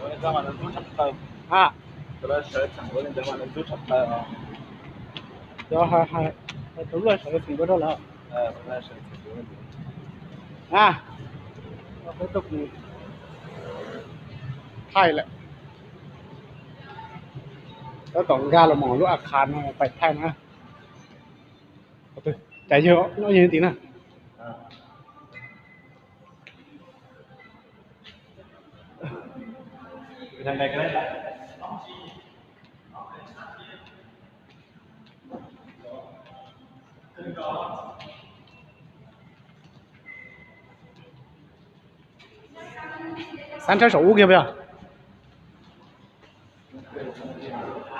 A, cov hais, hais tus luaj sawv tseem npua rau lawm. A, peb tuaj mus thaij lawm. Tab tom nkag los mus lub a khav no pais thaij na. Cas yog nyob yog tim na. Xav saib saum ub kiag puas yog?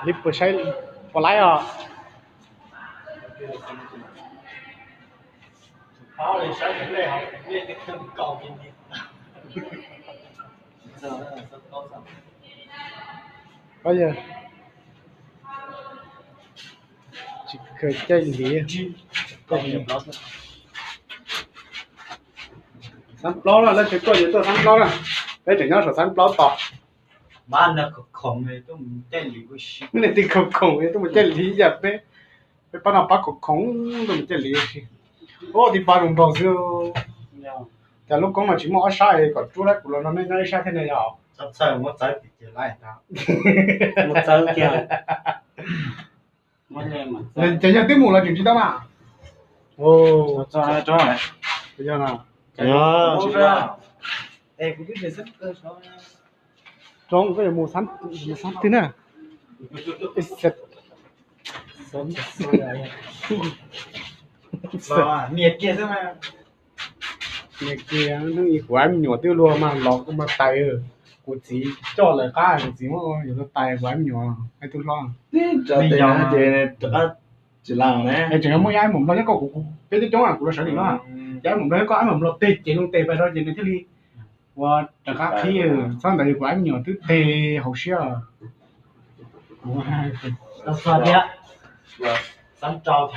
Li puas saib, puas laib os? Yog tsis kawg caij liv. Xab plaub na, leej twg tuaj ces tuaj xab plaub na. Peb tseem nyob saum xab plaub tos. Leej twg khoom khoom tuaj mus caij liv yam peb, peb pab no pab khoom khoom tuaj mus caij liv. Ub, tib pab zoo nraug xwb. Cas lub koob no tsis muaj ob sab, kom rub lawm kuv los no nej nyob ib sab thiab ne yog? Ces yog twb mus los tseem tsis tau na. Yog na. Tsis tau, koj yuav mus xab twg na? Niam kiag, kuv me nyuam twb luag mas los kuv mas tais, kuv txiv coj lawv qab, kuv txiv muab yuav luag tais kuv me nyuam, me tub hlob. Tsis las, es tseem yog muaj ib aib maum nplog nyob koj, kuv peb coob coob kuv los sawv tim no, ces aib maum nplog nyob koj, aib maum nplog teg ces loo teg pais rau ces nws thiaj li ua rov qab qhib, txhob ntawd kuv aib me nyuam twb teg hauv siab. Kuv thiab, xab rau thiab.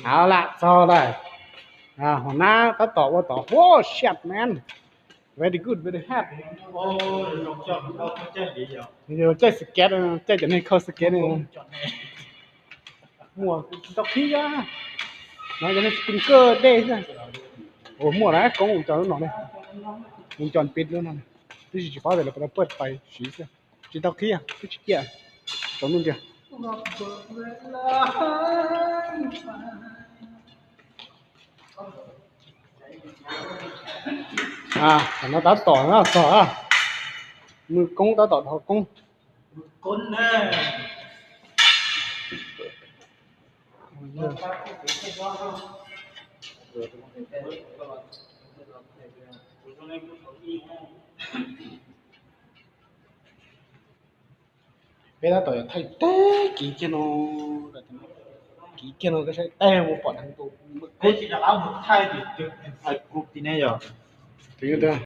Av lam txog lawm. Hos nab tab tom ua tom, wow, shit man, very good, very hard. Caij sket, caij cov neeg khau sket ne. Muaj tsis tau qhib, no cov neeg sprinkler dej xwb. Ua muaj na, koob ua cov lub no ne, ua cov pib lub no, twb tsis paub tias lawv puas tau paj pais siv xwb. Tsis tau qhib, twb tsis ciaj, tsaus ntuj ntiag. Thaum no tab tom na txog, nws koob tab tom dhos koob. Peb tab tom yuav thaij tag kiv kiag no, kiv kiag no koj saib tag mus pom dheev tus.